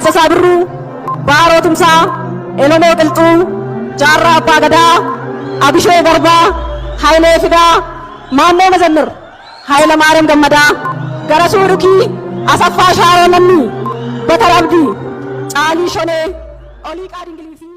Taaddasaa Birruu, Baaroo Tumsaa, Elemoo Qilxuu, Jaarraa Abbaa Gadaa, Abishee Garbaa, Hayilee Fidaa, Maammoo Mazammir, Hayila Maariyaam Gammadaa, Garasuu Dhukii, Asaffaa Shaaroo Lammii, Batar Abdii, Caalii Shonee, Oliiqaa Dingilii fi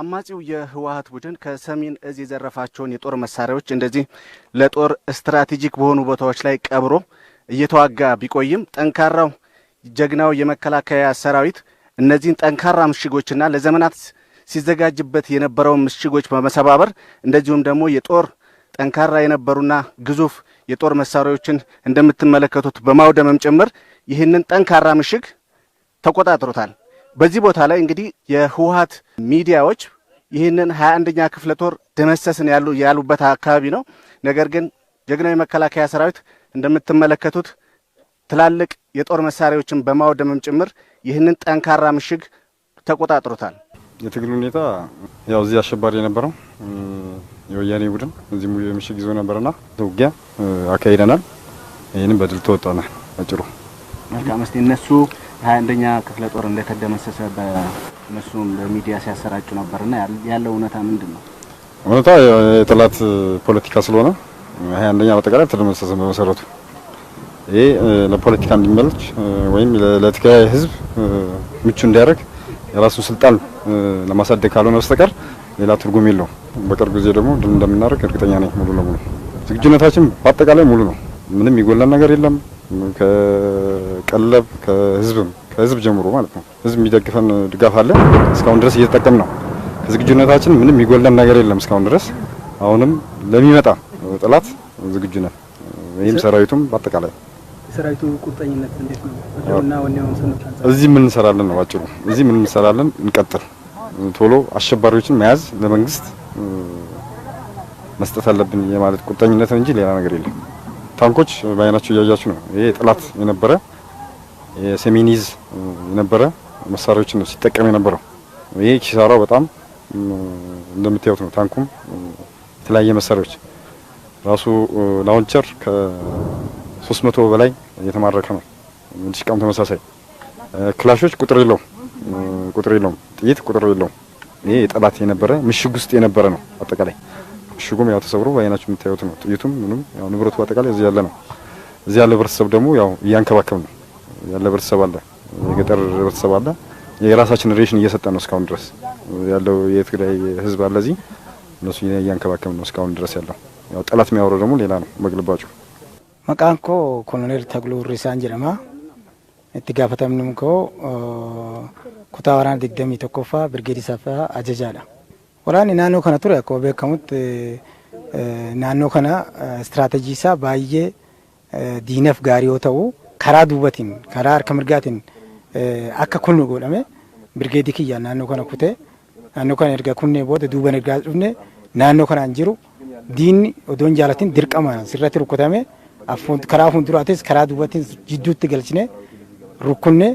አማጺው የህወሀት ቡድን ከሰሜን እዝ የዘረፋቸውን የጦር መሳሪያዎች እንደዚህ ለጦር ስትራቴጂክ በሆኑ ቦታዎች ላይ ቀብሮ እየተዋጋ ቢቆይም ጠንካራው ጀግናው የመከላከያ ሰራዊት እነዚህን ጠንካራ ምሽጎችና ለዘመናት ሲዘጋጅበት የነበረውን ምሽጎች በመሰባበር እንደዚሁም ደግሞ የጦር ጠንካራ የነበሩና ግዙፍ የጦር መሳሪያዎችን እንደምትመለከቱት በማውደምም ጭምር ይህንን ጠንካራ ምሽግ ተቆጣጥሮታል። በዚህ ቦታ ላይ እንግዲህ የህወሀት ሚዲያዎች ይህንን 21ኛ ክፍለ ጦር ደመሰስን ያሉበት አካባቢ ነው። ነገር ግን ጀግናው የመከላከያ ሰራዊት እንደምትመለከቱት ትላልቅ የጦር መሳሪያዎችን በማውደምም ጭምር ይህንን ጠንካራ ምሽግ ተቆጣጥሮታል። የትግል ሁኔታ ያው እዚህ አሸባሪ የነበረው የወያኔ ቡድን እዚህ ምሽግ ይዞ ነበርና ውጊያ አካሂደናል። ይህንም በድል ተወጣናል። አጭሩ መልካም። እስቲ እነሱ 21ኛ ክፍለ ጦር እንደተደመሰሰ በእነሱም በሚዲያ ሲያሰራጩ ነበርና ያለው እውነታ ምንድን ነው? እውነታ የጠላት ፖለቲካ ስለሆነ 21ኛ በአጠቃላይ ተደመሰሰ። በመሰረቱ ይሄ ለፖለቲካ እንዲመለች ወይም ለትግራይ ህዝብ ምቹ እንዲያደርግ የራሱን ስልጣን ለማሳደግ ካልሆነ በስተቀር ሌላ ትርጉም የለውም። በቅርብ ጊዜ ደግሞ ድል እንደምናደርግ እርግጠኛ ነኝ። ሙሉ ለሙሉ ዝግጁነታችን በአጠቃላይ ሙሉ ነው። ምንም ይጎላል ነገር የለም። ከቀለብ ከህዝብም ከህዝብ ጀምሮ ማለት ነው። ህዝብ የሚደግፈን ድጋፍ አለ። እስካሁን ድረስ እየተጠቀም ነው። ከዝግጁነታችን ምንም ይጎላል ነገር የለም እስካሁን ድረስ። አሁንም ለሚመጣ ጠላት ዝግጁ ነን። ይህም ሰራዊቱም በአጠቃላይ የሰራዊቱ ቁርጠኝነት እንዴት ነው? እና ወኔውን ስንት አንጻር እዚህ ምን እንሰራለን ነው ባጭሩ። እዚህ ምን እንሰራለን? እንቀጥል። ቶሎ አሸባሪዎችን መያዝ ለመንግስት መስጠት አለብን የማለት ቁርጠኝነት እንጂ ሌላ ነገር የለም። ታንኮች በአይናችሁ እያያችሁ ነው። ይሄ ጠላት የነበረ የሰሜን ዕዝ የነበረ መሳሪያዎችን ነው ሲጠቀም የነበረው። ይሄ ኪሳራው በጣም እንደምታዩት ነው። ታንኩም የተለያየ መሳሪያዎች ራሱ launcher ከ300 በላይ እየተማረከ ነው። ዲሽቃም ተመሳሳይ ክላሾች ቁጥር የለውም፣ ቁጥር የለውም፣ ጥይት ቁጥር የለውም። ይሄ የጠላት የነበረ ምሽግ ውስጥ የነበረ ነው። አጠቃላይ ምሽጉም ያው ተሰብሮ በአይናችሁ የምታዩት ነው። ጥይቱም ምንም ያው ንብረቱ አጠቃላይ እዚህ ያለ ነው። እዚህ ያለ ህብረተሰብ ደግሞ ያው እያንከባከብ ነው ያለ ህብረተሰብ አለ፣ የገጠር ህብረተሰብ አለ። የራሳችን ሬሽን እየሰጠ ነው እስካሁን ድረስ ያለው የትግራይ ህዝብ አለ እዚህ፣ እነሱ እያንከባከብ ነው እስካሁን ድረስ ያለው። ያው ጠላት የሚያወራው ደግሞ ሌላ ነው በግልባጩ። Maqaan koo Koloneel Tagluu Risaan jedhama. Itti gaafatamni koo kutaa waraana 21ffaa Birgeedii Saffaa ajajaadha. Waraanni naannoo kana ture akkuma beekamutti naannoo kana istiraateejii isaa baay'ee diinaaf gaarii yoo ta'u karaa duubatiin karaa harka mirgaatiin akka kunnu godhame birgeedii kiyyaan naannoo kana kutee naannoo kana erga kunnee booda duuban ergaa dhufne naannoo kanaan jiru diinni odoo hin jaalatin dirqama sirratti rukkutame karaa fuulduraatis karaa duubatiin jidduutti galchine rukkunne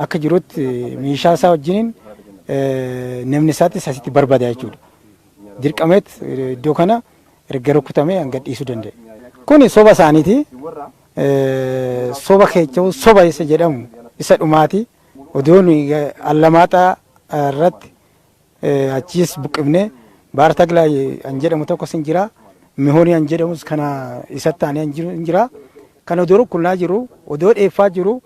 akka jirutti meeshaa isaa wajjiniin namni isaattis asitti barbaada jechuudha. Dirqameet iddoo kana erga rukkutamee hanga dhiisuu danda'e. Kuni soba isaaniiti. Soba keecha'u soba isa jedhamu isa dhumaati. Odoo nuyi allamaaxaa irratti achiis buqqifnee Baar Taglaa an jedhamu tokkos hin jira. Mihoonii an jedhamus kana isatti aanee hin jira. Kan odoo rukkunnaa jiru, odoo dheeffaa jiru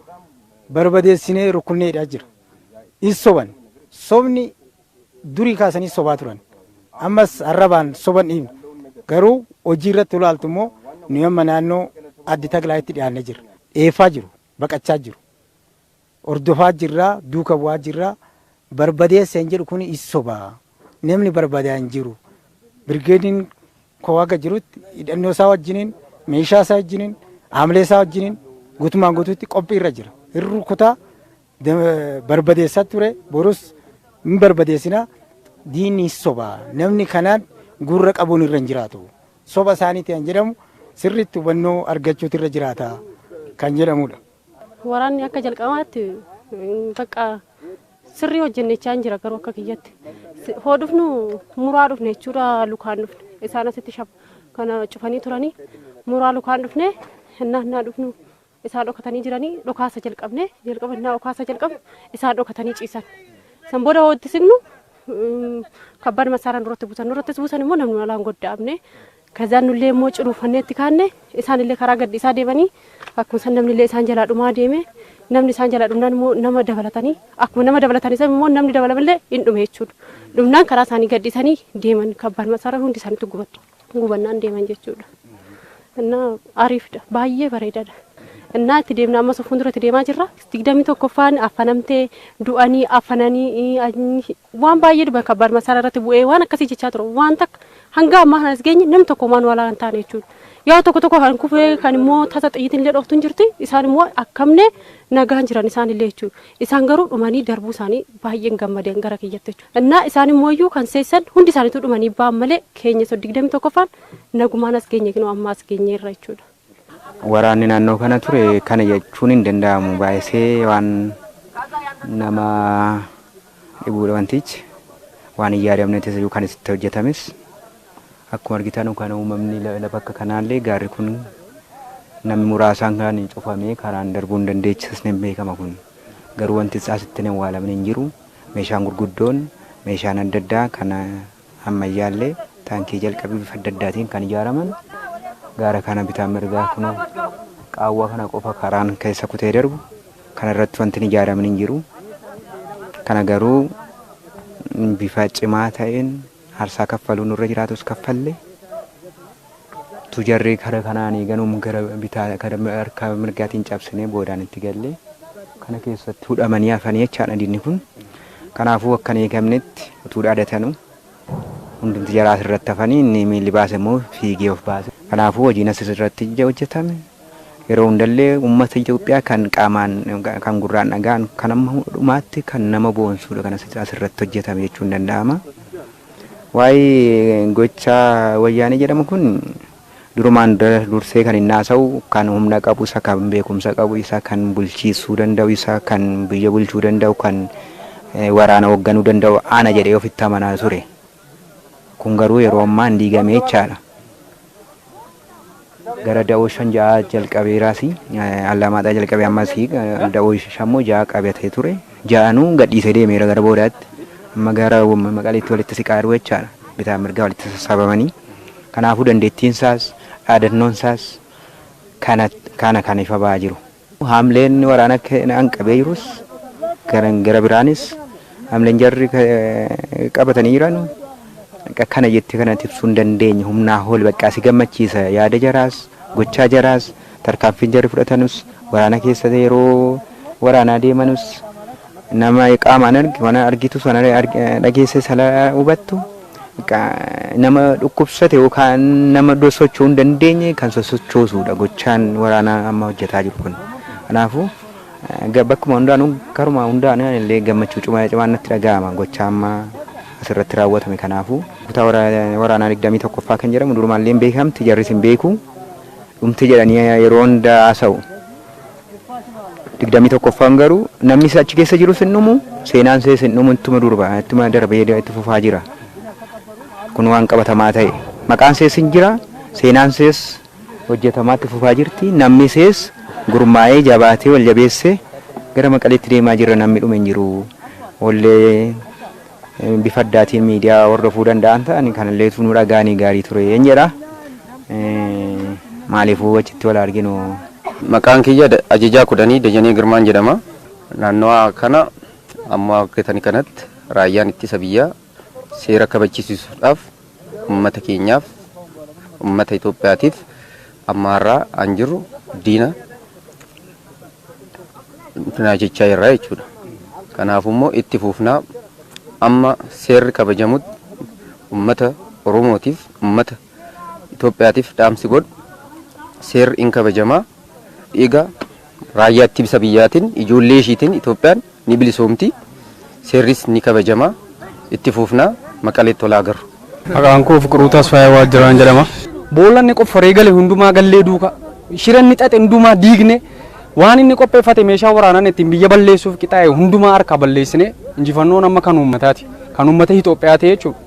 barbadeessinee rukkunneedhaa jira. In soban. Sobni durii kaasanii sobaa turan. Ammas arrabaan soban dhiibna. Garuu hojii irratti ulaaltu immoo nuyi amma naannoo Addi Taglaayitti dhiyaannee jirra. Dheeffaa jiru, baqachaa jiru. Hordofaa jirra, duuka bu'aa jirra. Barbadeessa hin jedhu kun in sobaa. Namni barbadaa hin jiru. Birgeediin koo akka jirutti hidhannoo isaa wajjiniin, meeshaa isaa wajjiniin, haamilee isaa wajjiniin guutumaan guutuutti qophii irra jira. Hin rukutaa barbadeessaa ture borus hin barbadeessinaa diinni sobaa. Namni kanaan gurra qabuun irra hin jiraatu. Soba isaaniiti kan jedhamu sirriitti hubannoo argachuutu irra jiraata kan jedhamudha. Waraanni akka jalqabaatti bakka sirrii hojjennechaa hin jira garuu akka kiyyatti. Hoo dhufnu muraa dhufne jechuudha lukaan dhufne. Isaan asitti kana cufanii turanii muraa lukaan dhufne innaa dhufnu isaan dhokatanii jiranii dhokaasa jalqabne jalqaba innaa dhokaasa jalqabne isaan dhokatanii ciisan. San booda hoo itti siqnu kabbaad masaaraan duratti buusan durattis buusan immoo namni alaan goddaamne. ከዛ nullee immoo curuufannee itti kaanne isaan illee karaa gaddi isaa deemanii akkuma san namni illee isaan jalaa dhumaa deeme namni isaan jalaa dhumnaan immoo nama dabalatanii akkuma nama dabalatanii san immoo namni dabalamallee hin dhume jechuudha. Dhumnaan karaa isaanii gaddisanii deeman kabbaan masaara hundi isaaniitu gubannaan deeman jechuudha. እና ariifdha baay'ee bareedaadha. እና itti deemna ammas fuulduratti deemaa jirra. 21ffaan affanamtee du'anii affananii waan baay'ee duba kabbaad masaara irratti bu'ee waan akkasii jechaa ture. Waan takka hanga ammaa kanas geenye namni tokko waan walaa hin taane jechuudha. Yaa tokko tokko kan kufee kan immoo tasa xiyyitiin illee dhooftu hin jirti. Isaan immoo akkamne nagaan jiran isaan illee jechuudha. Isaan garuu dhumanii darbuu isaanii baay'een gammadeen gara kiyyatti jechuudha. Innaa isaan immoo iyyuu kan seessan hundi isaaniitu dhumanii ba'an malee keenya 21ffaan nagumaan as geenye kinoo amma as geenyeerra jechuudha. Waraanni naannoo kana ture kana jechuun hin danda'amu baay'isee waan nama dhibuudha wantichi waan hin yaadamnetti iyyuu kan itti hojjetames akkuma argitan kan uumamni lafa akka kanaallee gaarri kun namni muraasaan kan cufamee karaan darbuu hin dandeechisne beekama kun garuu wanti asitti hin awwaalamne hin jiru meeshaan gurguddoon meeshaan adda addaa kan ammayyaallee taankii jalqabii bifa adda addaatiin kan ijaaraman gaara kana bitaa mirgaa kun qaawwa kana qofa karaan keessa kutee darbu kana irratti wanti hin ijaaramin hin jiru kana garuu bifa cimaa ta'een aarsaa kaffaluun nurra jiraatus kaffalle tujarree kara kanaan eeganuun gara bitaa gara harka mirgaatiin cabsinee boodaan itti galle kana keessatti hudhamanii hafanii jechaadha diinni kun kanaafuu akka hin eegamnetti utuu dhaadatanu hundumti jaraa asirratti hafanii inni miilli baase immoo fiigee of baase kanaafuu hojiin asirratti hojjetame yeroo hundallee uummata Itoophiyaa kan qaamaan kan gurraan dhagaan kan amma dhumaatti kan nama boonsuudha kan asirratti hojjetame jechuun danda'ama. Waa'ee gocha wayyaanee jedhamu kun durumaan dursee kan hin haasa'u kan humna qabu isa kan beekumsa qabu isa kan bulchiisuu danda'u isa kan biyya bulchuu danda'u kan waraana hoogganuu danda'u ana jedhee ofitti amanaa ture. Kun garuu yeroo ammaa hin diigame jechaadha. Gara da'oo 5 6 jalqabeeraas Allamaaxaa jalqabee ammas da'oo 5 6 qabatee ture. Ja'anuu gadhiisee deemeera gara boodaatti. Amma gara Maqaleetti walitti siqaa jiru jechaadha. Bitaa mirgaa walitti sassaabamanii. Kanaafuu dandeettiin isaas dhaadannoon isaas kana kan ifa ba'aa jiru. Haamleen waraana kan qabee jirus gara biraanis haamleen jarri qabatanii jiran kana jettee kana ibsuu hin dandeenye humnaa ol bakka si gammachiisa yaada jaraas gochaa jaraas tarkaanfiin jarri fudhatanus waraana keessa yeroo waraanaa deemanus nama qaamaan argi waan argitus waan dhageesse sala hubattu nama dhukkubsate yookaan nama socho'uu hin dandeenye kan sosochoosuudha gochaan waraanaa amma hojjetaa jiru kun. Kanaafuu bakkuma hundaanuu karuma hundaanuu illee gammachuu cimaa natti dhaga'ama gochaa amma asirratti raawwatame. Kanaafuu kutaa waraanaa 21ffaa kan jedhamu durumaallee hin beekamti jarris hin beeku dhumti jedhanii yeroo hunda haasa'u. 21ffaan garuu namni achi keessa jirus hin dhumu seenaan sees hin dhumu ittuma durba ittuma darbee itti fufaa jira. Kun waan qabatamaa ta'e maqaan sees hin jira seenaan sees hojjetamaa itti fufaa jirti namni sees gurmaa'ee jabaatee wal jabeessee gara Maqaleetti deemaa jira namni dhume hin jiru. Wallee bifa addaatiin miidiyaa hordofuu danda'an ta'an kanallee nu dhaga'anii gaarii ture jedha. Maaliifuu achitti wal arginu. Maqaan kiyya ajajaa 10 Dajanee Girmaan jedhama. Naannoo kana amma argatanii kanatti raayyaan ittisa biyyaa seera kabachiisuudhaaf uummata keenyaaf uummata Itoophiyaatiif amma har'aa an jiru diina jechaa jirra jechuudha. Kanaafuu immoo itti fufnaa amma seerri kabajamutti uummata Oromootiif uummata Itoophiyaatiif dhaamsi godhu seerri in kabajamaa. Egaa raayyaa ittisa biyyaatiin ijoollee ishiitiin Itoophiyaan ni bilisoomti. Seerris ni kabajamaa. Itti fufnaa Maqaleetti tolaa agarru. Maqaan koo Fiqiruu Tasfaayee Waajjiraan jedhama. Boolla inni qofforee gale hundumaa gallee duuka. Shira inni xaxe hundumaa diigne. Waan inni qopheeffate meeshaa waraanaan ittiin biyya balleessuuf qixaa'e hundumaa harkaa balleessine injifannoon amma kan uummataati. Kan uummata Itoophiyaa ta'e jechuudha.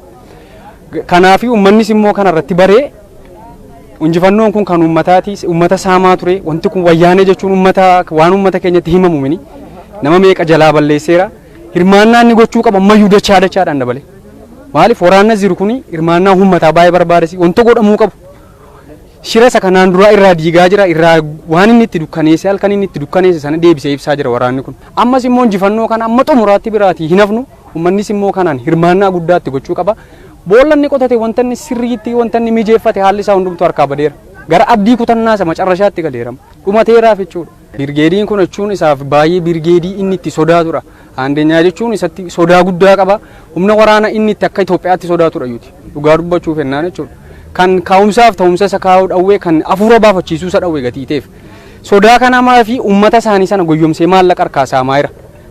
Kanaaf uummannis immoo kanarratti baree injifannoon kun kan uummataati. Uummata saamaa ture. Wanti kun wayyaanee jechuun uummata waan uummata keenyatti himamu mini. Nama meeqa jalaa balleesseera. Hirmaannaa inni gochuu qaba ammayyuu dachaa dachaadhaan dabale. Maaliif waraanna jiru kuni hirmaannaa uummataa baay'ee barbaadasi wanta godhamuu qabu. Shira isa kanaan duraa irraa diigaa jira irraa waan inni itti dukkaneesse halkan inni itti dukkaneesse sana deebisee ibsaa jira waraanni kun. Ammas immoo injifannoo kana amma xumuraatti biraatii hin hafnu uummannis immoo kanaan hirmaannaa guddaatti gochuu qaba. Boolla inni qotate wanta inni sirriitti wanta inni mijeeffate haalli isaa hundumtuu harkaa badeera. Gara abdii kutannaa isa macarrashaatti galeera. Dhumateeraaf jechuudha. Birgeediin kun jechuun isaaf baay'ee birgeedii inni itti sodaatudha. Aandenyaa jechuun isatti sodaa guddaa qaba. Humna waraana inni itti akka Itoophiyaatti sodaatudha yuuti. Dhugaa dubbachuuf ennaan jechuudha. Kan kaa'umsaaf ta'umsa isa kaa'uu dhawwee kan hafuura baafachiisuu isa dhawwee gatii ta'eef. Sodaa kana maa fi uummata isaanii sana goyyomsee maallaqa harkaa saamaa jira.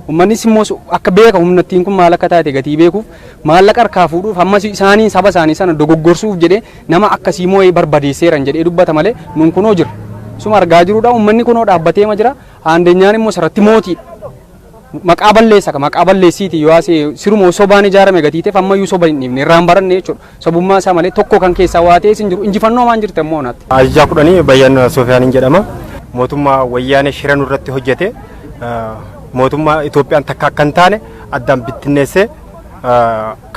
Uummannis immoo akka beeka humnattiin kun maal akka taate gatii beekuuf maallaqa harkaa fuudhuuf ammas isaanii saba isaanii sana dogoggorsuuf jedhee nama akkasii moo'ee barbadeesseeran jedhee dubbata malee nuun kunoo jira. Suma argaa jirudha uummanni kunoo dhaabbatee ma jira. Aandenyaan immoo sarratti mootiidha. Maqaa balleessa ka maqaa balleessiiti yoo asee siruma sobaan ijaarame gatii ta'eef ammayyuu soba hin dhiifne irraan baranne jechuudha. Sabummaa isaa malee tokko kan keessaa waa ta'es hin jiru injifannoo waan jirte immoo naatti. Ajajaa 10 Bayyan Sofiyaaniin jedhama. Mootummaa wayyaanee shira nurratti hojjete mootummaa Itoophiyaan takka akka hin taane addaan bittinneessee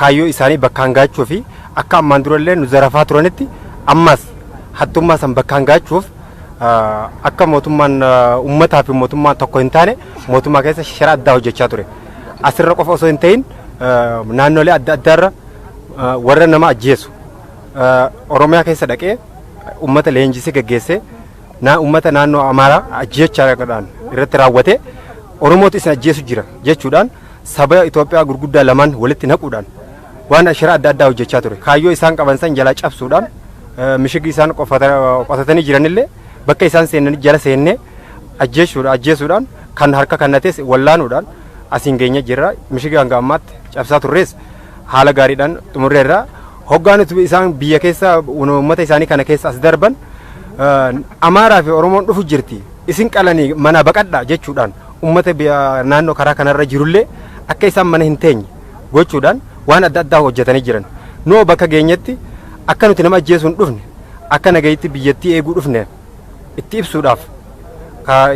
kaayyoo isaanii bakkaan gaachuu fi akka ammaan durallee nu zarafaa turanitti ammas hattummaa san bakkaan gaachuuf akka mootummaan uummataa fi mootummaan tokko hin taane mootummaa keessa shira addaa hojjechaa ture. Asirra qofa osoo hin ta'in naannolee adda addaarra warra nama ajjeesu Oromiyaa keessa dhaqee uummata leenjisee geggeessee uummata naannoo Amaaraa ajjeechaadhaan irratti raawwate Oromootu isin ajjeesu jira jechuudhaan saba Itoophiyaa gurguddaa lamaan walitti naquudhaan waan shira adda addaa hojjechaa ture. Kaayyoo isaan qaban san jalaa cabsuudhaan mishigii isaan qotatanii jiranillee bakka isaan seenan jala seennee ajjeesuudhaan kan harka kannates wallaanuudhaan asiin geenye jirra. Mishigii hanga ammaatti cabsaa turres haala gaariidhaan xumurreerra. Hoggaan isaan biyya keessa uummata isaanii kana keessa as darban Amaaraa fi Oromoon dhufu jirti. Isin qalanii mana baqadhaa jechuudhaan uummata naannoo karaa kanarra jirullee akka isaan mana hin teenye gochuudhaan waan adda addaa hojjetanii jiran. Noo bakka geenyetti akka nuti nama ajjeesuu hin dhufne akka nagayitti biyyattii eeguu dhufne itti ibsuudhaaf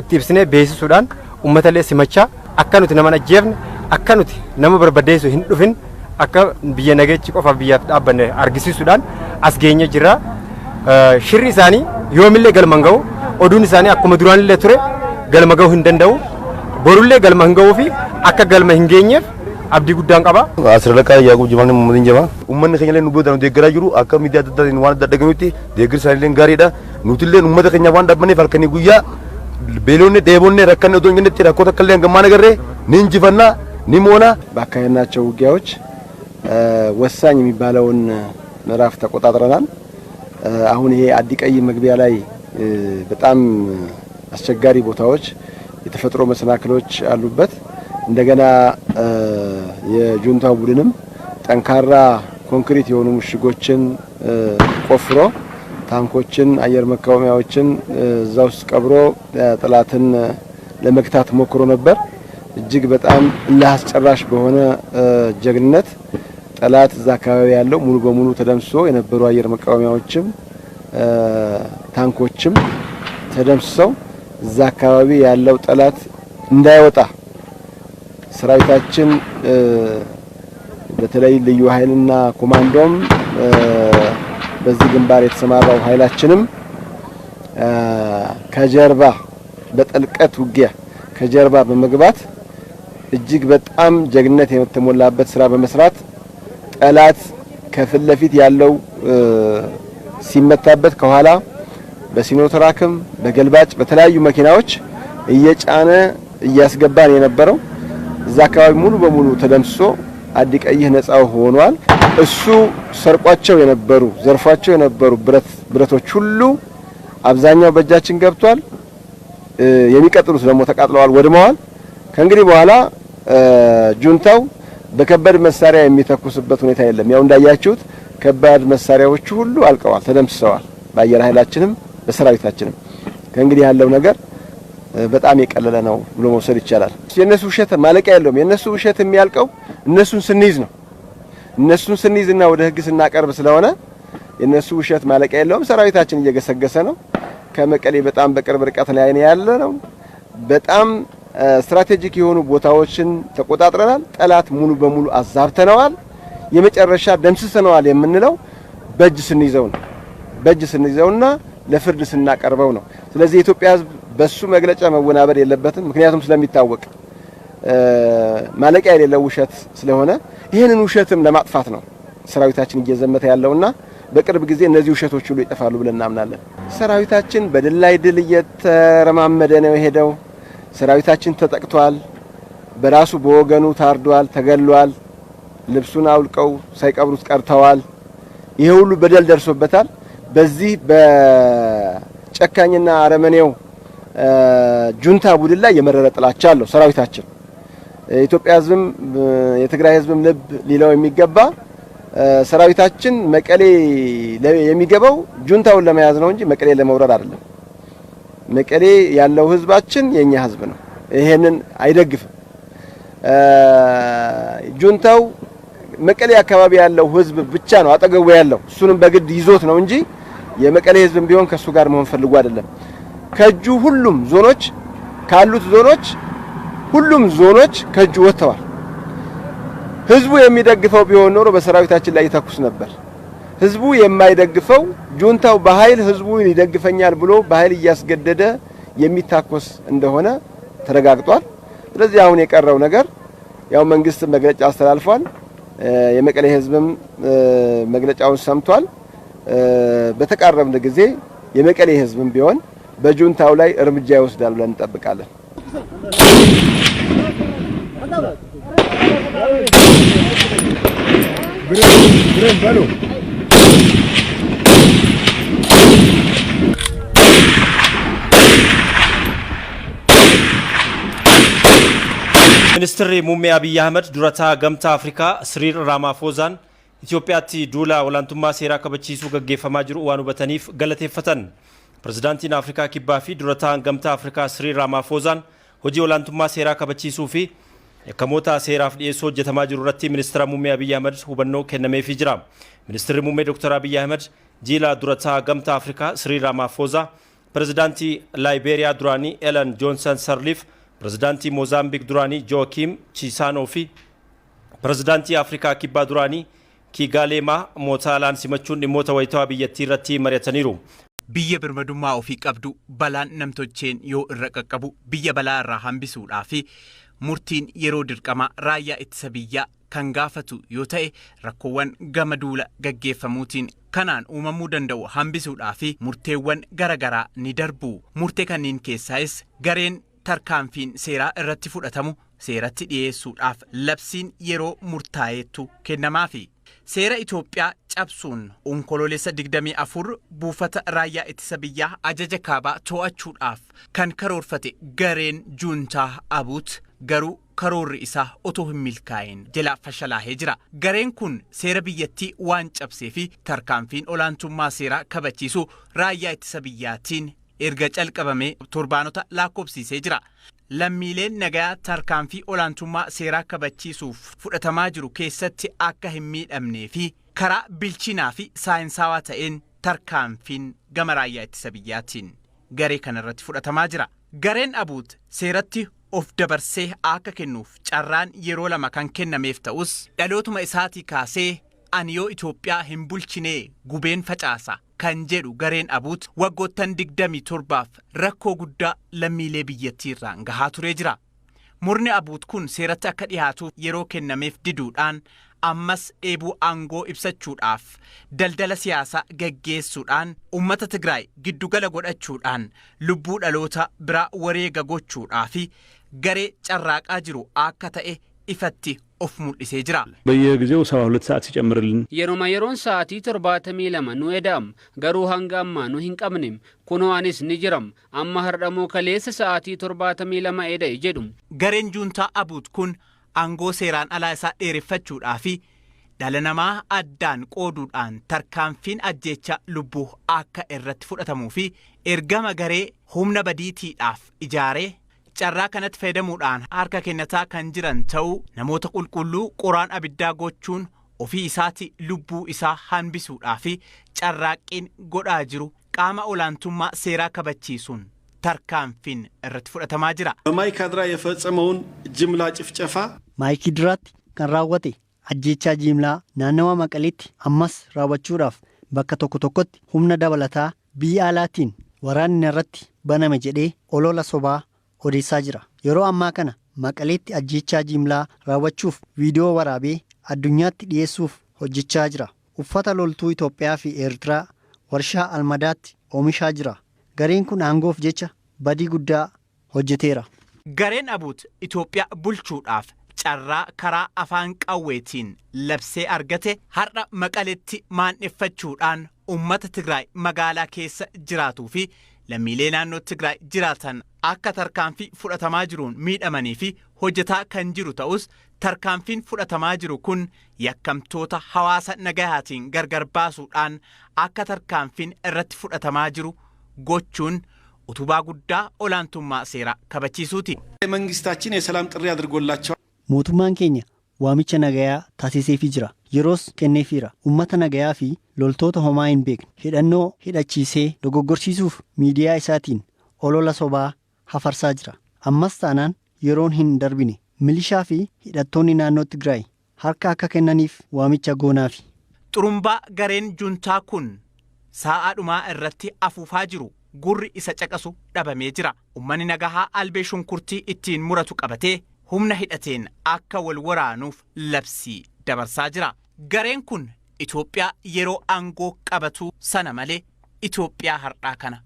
itti ibsinee beeksisuudhaan uummatallee simachaa akka nuti nama ajjeefne akka nuti nama barbadeessu hin dhufin akka biyya nagayichi qofaaf biyyaaf dhaabbanne argisiisuudhaan as geenye jirra. Shirri isaanii yoomillee galma hin ga'u oduun isaanii akkuma duraanillee ture galma ga'uu hin danda'u borullee galma hin ga'uu fi akka galma hin geenyeef abdii guddaan qaba. Asirra Yaaqub Jimaan Muummatiin jama. Uummanni keenya illee nu booda nu deeggaraa jiru akka miidiyaa adda addaatiin waan adda dhaganutti deeggarsa isaanii illee gaariidha. Nuti illee uummata keenyaaf waan dhaabbanneef halkanii guyyaa beelonne dheebonne rakkanne otoo hin jennetti rakkoo takka illee hangammaan agarree ni injifannaa ni moona. ባካሄድናቸው ውጊያዎች ወሳኝ የሚባለውን ምዕራፍ ተቆጣጥረናል። አሁን ይሄ አዲቀይ መግቢያ ላይ በጣም አስቸጋሪ ቦታዎች የተፈጥሮ መሰናክሎች አሉበት። እንደገና የጁንታው ቡድንም ጠንካራ ኮንክሪት የሆኑ ምሽጎችን ቆፍሮ ታንኮችን፣ አየር መቃወሚያዎችን እዛ ውስጥ ቀብሮ ጠላትን ለመግታት ሞክሮ ነበር። እጅግ በጣም እልህ አስጨራሽ በሆነ ጀግንነት ጠላት እዛ አካባቢ ያለው ሙሉ በሙሉ ተደምስሶ የነበሩ አየር መቃወሚያዎችም ታንኮችም ተደምስሰው እዛ አካባቢ ያለው ጠላት እንዳይወጣ ሰራዊታችን በተለይ ልዩ ኃይልና ኮማንዶም በዚህ ግንባር የተሰማራው ኃይላችንም ከጀርባ በጥልቀት ውጊያ ከጀርባ በመግባት እጅግ በጣም ጀግንነት የተሞላበት ስራ በመስራት ጠላት ከፊት ለፊት ያለው ሲመታበት ከኋላ በሲኖትራክም በገልባጭ በተለያዩ መኪናዎች እየጫነ እያስገባን የነበረው እዛ አካባቢ ሙሉ በሙሉ ተደምስሶ አዲቀይህ ነፃው ሆኗል። እሱ ሰርቋቸው የነበሩ ዘርፏቸው የነበሩ ብረቶች ሁሉ አብዛኛው በእጃችን ገብቷል። የሚቀጥሉት ደግሞ ተቃጥለዋል፣ ወድመዋል። ከእንግዲህ በኋላ ጁንታው በከባድ መሳሪያ የሚተኩስበት ሁኔታ የለም። ያው እንዳያችሁት ከባድ መሳሪያዎቹ ሁሉ አልቀዋል፣ ተደምስሰዋል። በአየር ኃይላችንም በሰራዊታችንም ከእንግዲህ ያለው ነገር በጣም የቀለለ ነው ብሎ መውሰድ ይቻላል። የነሱ ውሸት ማለቂያ የለውም። የነሱ ውሸት የሚያልቀው እነሱን ስንይዝ ነው። እነሱን ስንይዝና ወደ ህግ ስናቀርብ ስለሆነ የነሱ ውሸት ማለቂያ የለውም። ሰራዊታችን እየገሰገሰ ነው። ከመቀሌ በጣም በቅርብ ርቀት ላይ ነው ያለ ነው። በጣም ስትራቴጂክ የሆኑ ቦታዎችን ተቆጣጥረናል። ጠላት ሙሉ በሙሉ አዛብተነዋል። የመጨረሻ ደምስሰነዋል የምንለው በእጅ ስንይዘው ነው። በእጅ ስንይዘውና ለፍርድ ስናቀርበው ነው። ስለዚህ የኢትዮጵያ ህዝብ በሱ መግለጫ መወናበድ የለበትም። ምክንያቱም ስለሚታወቅ ማለቂያ የሌለው ውሸት ስለሆነ ይህንን ውሸትም ለማጥፋት ነው ሰራዊታችን እየዘመተ ያለውና በቅርብ ጊዜ እነዚህ ውሸቶች ሁሉ ይጠፋሉ ብለን እናምናለን። ሰራዊታችን በድል ላይ ድል እየተረማመደ ነው የሄደው። ሰራዊታችን ተጠቅቷል። በራሱ በወገኑ ታርዷል፣ ተገሏል። ልብሱን አውልቀው ሳይቀብሩት ቀርተዋል። ይሄ ሁሉ በደል ደርሶበታል። በዚህ በጨካኝና አረመኔው ጁንታ ቡድን ላይ የመረረ ጥላቻ አለው ሰራዊታችን። የኢትዮጵያ ህዝብም የትግራይ ህዝብም ልብ ሊለው የሚገባ ሰራዊታችን መቀሌ የሚገባው ጁንታውን ለመያዝ ነው እንጂ መቀሌ ለመውረር አይደለም። መቀሌ ያለው ህዝባችን የኛ ህዝብ ነው። ይሄንን አይደግፍም። ጁንታው መቀሌ አካባቢ ያለው ህዝብ ብቻ ነው አጠገቡ ያለው፣ እሱንም በግድ ይዞት ነው እንጂ የመቀሌ ህዝብም ቢሆን ከሱ ጋር መሆን ፈልጎ አይደለም። ከእጁ ሁሉም ዞኖች ካሉት ዞኖች ሁሉም ዞኖች ከእጁ ወጥተዋል። ህዝቡ የሚደግፈው ቢሆን ኖሮ በሰራዊታችን ላይ ይተኩስ ነበር። ህዝቡ የማይደግፈው ጁንታው በኃይል ህዝቡ ይደግፈኛል ብሎ በኃይል እያስገደደ የሚታኮስ እንደሆነ ተረጋግጧል። ስለዚህ አሁን የቀረው ነገር ያው መንግስት መግለጫ አስተላልፏል። የመቀሌ ህዝብም መግለጫውን ሰምቷል። በተቃረብን ጊዜ የመቀሌ ህዝብም ቢሆን በጁንታው ላይ እርምጃ ይወስዳል ብለን እንጠብቃለን። Ministeerri Muummee Abiyyi Ahmed durataa Gamtaa Afrikaa Siriil Raamaafoozaan Itoophiyaatti duula olaantummaa seeraa kabachiisuu gaggeeffamaa jiru waan hubataniif galateeffatan. Pirezidaantiin Afrikaa Kibbaa fi durataan Gamtaa Afrikaa Siriil Raamaafoozaan hojii olaantummaa seeraa kabachiisuu fi yakkamoota seeraaf dhiyeessuu hojjetamaa jiru irratti Ministeera Muummee Abiyyi Ahmed hubannoo kennameefii jira. Ministeerri Muummee Dr. Abiyyi Ahmed jiila durataa Gamtaa Afrikaa Siriil Raamaafooza, Pirezidaantii Laayibeeriyaa duraanii Elen Joonsan Sarliif, Pirezidaantii Moozaambiik duraanii Jookiim Chisaanoo fi Pirezidaantii Afrikaa Kibbaa duraanii Kigaaleemaa Mootaalaan simachuun dhimmoota wayitawaa biyyattii irratti mari'ataniiru. Biyya birmadummaa ofii qabdu balaan namtolcheen yoo irra qaqqabu biyya balaa irraa hambisuudhaa fi murtiin yeroo dirqamaa raayyaa ittisa biyyaa kan gaafatu yoo ta'e, rakkoowwan gama duula gaggeeffamuutiin kanaan uumamuu danda'u hambisuudhaa fi murteewwan garaagaraa ni darbu. Murtee kanneen keessaayis gareen tarkaanfiin seeraa irratti fudhatamu seeratti dhiyeessuudhaaf labsiin yeroo murtaa'eetu kennamaafi. Seera Itoophiyaa cabsuun Onkoloolessa 24 buufata raayyaa ittisa biyyaa ajaja kaabaa to'achuudhaaf kan karoorfate gareen juuntaa Abuut garuu karoorri isaa otoo hin milkaa'in jala fashalaahee jira. Gareen kun seera biyyattii waan cabsee fi tarkaanfiin olaantummaa seeraa kabachiisu raayyaa ittisa biyyaatiin erga calqabamee torbaanota lakkoofsisee jira. Lammiileen nagayaa tarkaanfii olaantummaa seeraa kabachiisuuf fudhatamaa jiru keessatti akka hin miidhamnee fi karaa bilchinaa fi saayinsaawaa ta'een tarkaanfiin gama raayyaa ittisa biyyaatiin garee kanarratti fudhatamaa jira. Gareen Abuut seeratti of dabarsee akka kennuuf carraan yeroo lama kan kennameef ta'us, dhalootuma isaatii kaasee ani yoo Itoophiyaa hin bulchinee gubeen facaasa kan jedhu gareen Abuut waggoottan 27f rakkoo guddaa lammiilee biyyattii irraan gahaa turee jira. Murni Abuut kun seeratti akka dhiyaatuuf yeroo kennameef diduudhaan ammas dheebuu aangoo ibsachuudhaaf daldala siyaasaa gaggeessuudhaan uummata Tigraay giddugala godhachuudhaan lubbuu dhaloota biraa wareega gochuudhaa fi garee carraaqaa jiru akka ta'e ifatti of mul'isee jira. በየጊዜው 72 ሰዓት ሲጨምርልን Yeroma yeroon sa'aatii 72 nu eda'am, garuu hanga ammaa nu hin qabnem. Kunoo anis ni jiram, amma hardhamoo kaleessa sa'aatii 72 eda'e jedhu. Gareen juuntaa Abuut kun aangoo seeraan alaa isaa dheereffachuudhaa fi dhala namaa addaan qooduudhaan tarkaanfiin ajjeecha lubbuu akka irratti fudhatamuu fi Ergama garee humna badiitiidhaaf ijaaree carraa kanatti fayyadamuudhaan harka kennataa kan jiran ta'uu namoota qulqulluu qoraan abiddaa gochuun ofii isaati lubbuu isaa hanbisuudhaa fi carraaqqiin godhaa jiru qaama olaantummaa seeraa kabachiisuun tarkaanfiin irratti fudhatamaa jira. በማይካድራ የፈጸመውን ጅምላ ጭፍጨፋ Maayikaadiraatti kan raawwate ajjeechaa jimlaa naannawa Maqaleetti ammas raawwachuudhaaf bakka tokko tokkotti humna dabalataa biyya alaatiin waraanni irratti baname jedhee olola sobaa odeessaa jira. Yeroo ammaa kana Maqaleetti ajjeechaa jimlaa raawwachuuf viidiyoo waraabee addunyaatti dhiyeessuuf hojjechaa jira. Uffata loltuu Itoophiyaa fi Eertiraa warshaa Almadaatti oomishaa jira. Gareen kun aangoof jecha badii guddaa hojjeteera. Gareen Abuut Itoophiyaa bulchuudhaaf carraa karaa afaan qawweetiin labsee argate har'a Maqaleetti maan'effachuudhaan uummata Tigraay magaalaa keessa jiraatuu fi lammiilee naannoo Tigraay jiraatan akka tarkaanfii fudhatamaa jiruun miidhamanii fi hojjetaa kan jiru ta'us tarkaanfiin fudhatamaa jiru kun yakkamtoota hawaasa nagahaatiin gargar baasuudhaan akka tarkaanfiin irratti fudhatamaa jiru gochuun utubaa guddaa olaantummaa seeraa kabachiisuuti. መንግስታችን የሰላም ጥሪ አድርጎላቸዋል። Mootummaan keenya waamicha nagayaa taasiseefii jira. Yeroos kenneefiira. Uummata nagayaa fi loltoota homaa hin beekne hidhannoo hidhachiisee dogoggorsiisuuf miidiyaa isaatiin olola sobaa hafarsaa jira. Ammas taanaan yeroon hin darbine milishaa fi hidhattoonni naannoo Tigraay harka akka kennaniif waamicha goonaafi. Xurumbaa gareen juntaa kun sa'a dhumaa irratti afuufaa jiru gurri isa caqasu dhabamee jira. Uummanni nagahaa albee shunkurtii ittiin muratu qabatee humna hidhateen akka wal waraanuuf labsii dabarsaa jira. Gareen kun Itoophiyaa yeroo aangoo qabatu sana malee Itoophiyaa har'aa kana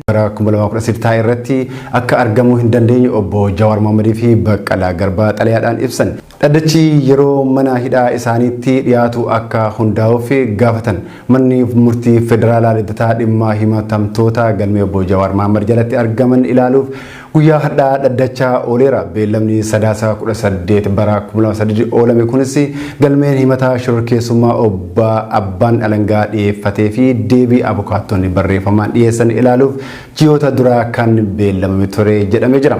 Bara 2013 taa'e irratti akka argamuu hin dandeenye obbo Jawaar Mohammadii fi Baqqalaa Garbaa xalayaadhaan ibsan. Dhaddachi yeroo mana hidhaa isaaniitti dhiyaatu akka hundaa'uuf gaafatan. Manni murtii federaalaa Liddataa dhimma himatamtoota galmee obbo Jawaar Mohammad jalatti argaman ilaaluuf guyyaa har'aa dhaddachaa ooleera. Beellamni Sadaasa 18 bara 2003 oolame kunis galmeen himataa shororkeessummaa obbo Abbaan Alangaa dhiyeeffatee fi deebii abukaattonni barreeffamaan dhiyeessan ilaaluuf ji'oota duraa kan beellamame ture jedhamee jira.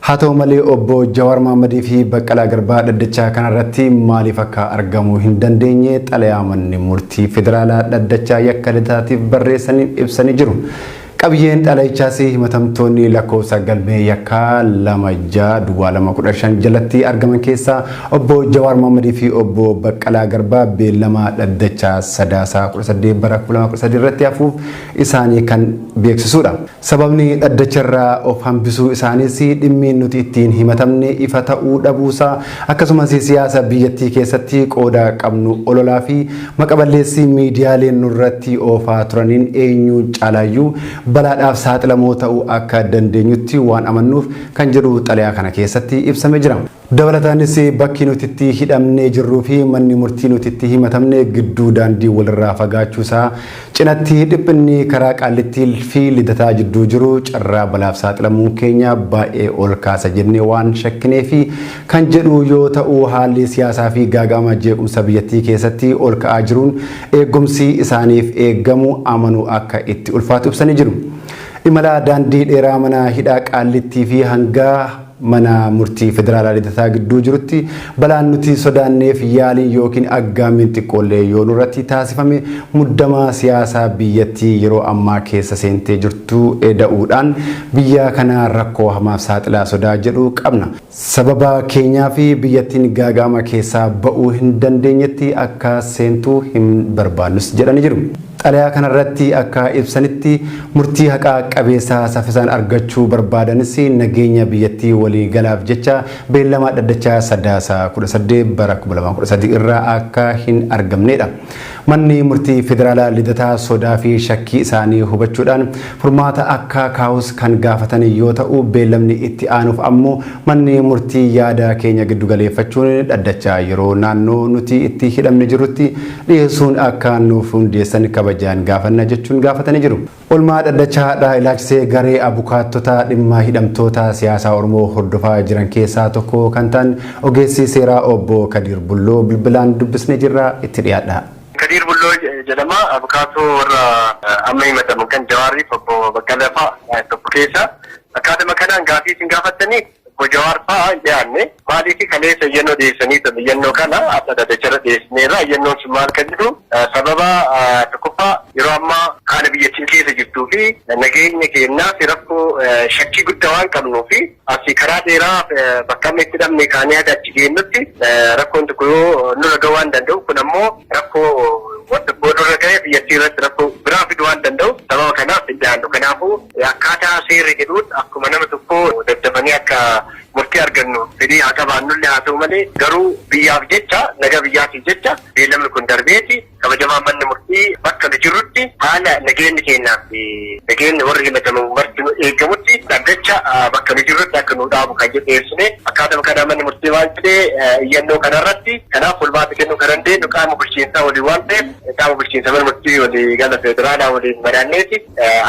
Haa ta'u malee obbo Jawaar Mohammadii fi Baqqalaa Garbaa dhaddachaa kanarratti maaliif akka argamuu hin dandeenye xalayaa manni murtii federaalaa dhaddachaa yakka Liddataatiif barreessanii ibsanii jiru. Qabiyyeen xalayichaas himatamtoonni lakkoofsa galmee yakkaa 260215 jalatti argaman keessaa obbo Jawaar Mohammadii fi obbo Baqqalaa Garbaa beellama dhaddachaa Sadaasa 18 bara 2013 irratti hafuuf isaanii kan beeksisudha. Sababni dhaddacharraa of hambisuu isaaniis dhimmi nuti ittiin himatamne ifa ta'uu dhabuusaa akkasumas siyaasa biyyattii keessatti qooda qabnu ololaa fi maqaballeessii miidiyaaleen nurratti oofaa turaniin eenyu caalaayyuu balaadhaaf saaxilamoo ta'uu akka dandeenyutti waan amannuuf kan jedhu xalayaa kana keessatti ibsamee jira. Dabalataanis bakki nuti itti hidhamnee jirruu fi manni murtii nuti itti himatamne gidduu daandii walirraa fagaachuusaa cinatti dhiphinni karaa Qaallittii fi Liddataa jidduu jiru carraa balaaf saaxilamuu keenya baay'ee ol kaasa jennee waan shakkinee fi kan jedhu yoo ta'u haalli siyaasaa fi gaaga'ama jeequmsa biyyattii keessatti ol ka'aa jiruun eegumsi isaaniif eegamu amanuu akka itti ulfaatu ibsanii jiru. Imala daandii dheeraa mana hidhaa Qaallittii fi hanga mana murtii federaalaa Liddataa gidduu jirutti balaan nuti sodaanneef yaaliin yookiin aggaammiin xiqqoollee yoo nurratti taasifame muddama siyaasaa biyyattii yeroo ammaa keessa seentee jirtu eda'uudhaan biyya kana rakkoo hamaaf saaxilaa sodaa jedhu qabna. Sababa keenyaa fi biyyattiin gaaga'ama keessaa ba'uu hin dandeenyetti akka seentuu hin barbaannus jedhanii jiru. Xalayaa kanarratti akka ibsanitti murtii haqaa qabeessa saffisaan argachuu barbaadanis nageenya biyyattii waliigalaaf jecha beellama dhaddachaa Sadaasa 18 bara 2013 irraa akka hin argamnedha. Manni murtii federaalaa Liddataa sodaa fi shakkii isaanii hubachuudhaan furmaata akka kaa'us kan gaafatan yoo ta'u beellamni itti aanuuf ammoo manni murtii yaada keenya giddugaleeffachuun dhaddachaa yeroo naannoo nuti itti hidhamne jirutti dhiyeessuun akka nuuf hundeessan kabajaan gaafanna jechuun gaafatanii jiru. Olmaa dhaddachaa har'aa ilaalchisee garee abukaattota dhimma hidhamtoota siyaasaa Oromoo hordofaa jiran keessaa tokko kan ta'an ogeessi seeraa obbo Kadiir Bulloo bilbilaan dubbisnee jirra itti dhiyaadha. Kadiir Bulloo jedhama. Abukaatoo warra amma himatamu kan Jawaarriif obbo Baqqalaa fa'a tokko keessa. Akkaatuma kanaan gaafii isin gaafattanii obbo Jawaar fa'a hin dhiyaanne. Maaliif kaleessa iyyannoo dhiyeessanii ture. Iyyannoo kana akka dhaddacha dhiyeessineerra. Iyyannoon sun maal kan jedhu sababa tokkoffaa yeroo ammaa haala biyyattiin keessa jirtuu fi nageenya keenyaaf rakkoo shakkii guddaa waan qabnuu fi asii karaa dheeraa bakka amma itti dhabne kaanee haga achi geenyutti rakkoon tokko yoo nurra gahuu waan danda'u kun ammoo rakkoo wanta boodurra ga'e biyyattii irratti rakkoo biraa fiduu waan danda'u sababa kanaaf hin dhiyaannu. Kanaafuu akkaataa seerri jedhuun akkuma nama tokkoo daddafanii akka murtii argannu fedhii haa qabaannullee haa ta'u malee garuu biyyaaf jecha nagaa biyyaatiif jecha beellamni kun darbeeti kabajamaan manni murtii bakka nu jirrutti haala nageenyi keenyaaf nageenyi warri himatamu marti nu eegamutti dhaddacha bakka nu jirrutti akka nu dhaabu kan jedhu dhiyeessine. Akkaatuma kanaa manni murtii waan jedhee iyyannoo kanarratti kanaaf fulbaata kennuu kan dandeenyu qaama bulchiinsaa waliin waan ta'eef qaama bulchiinsa mana murtii walii gala federaalaa waliin mari'anneeti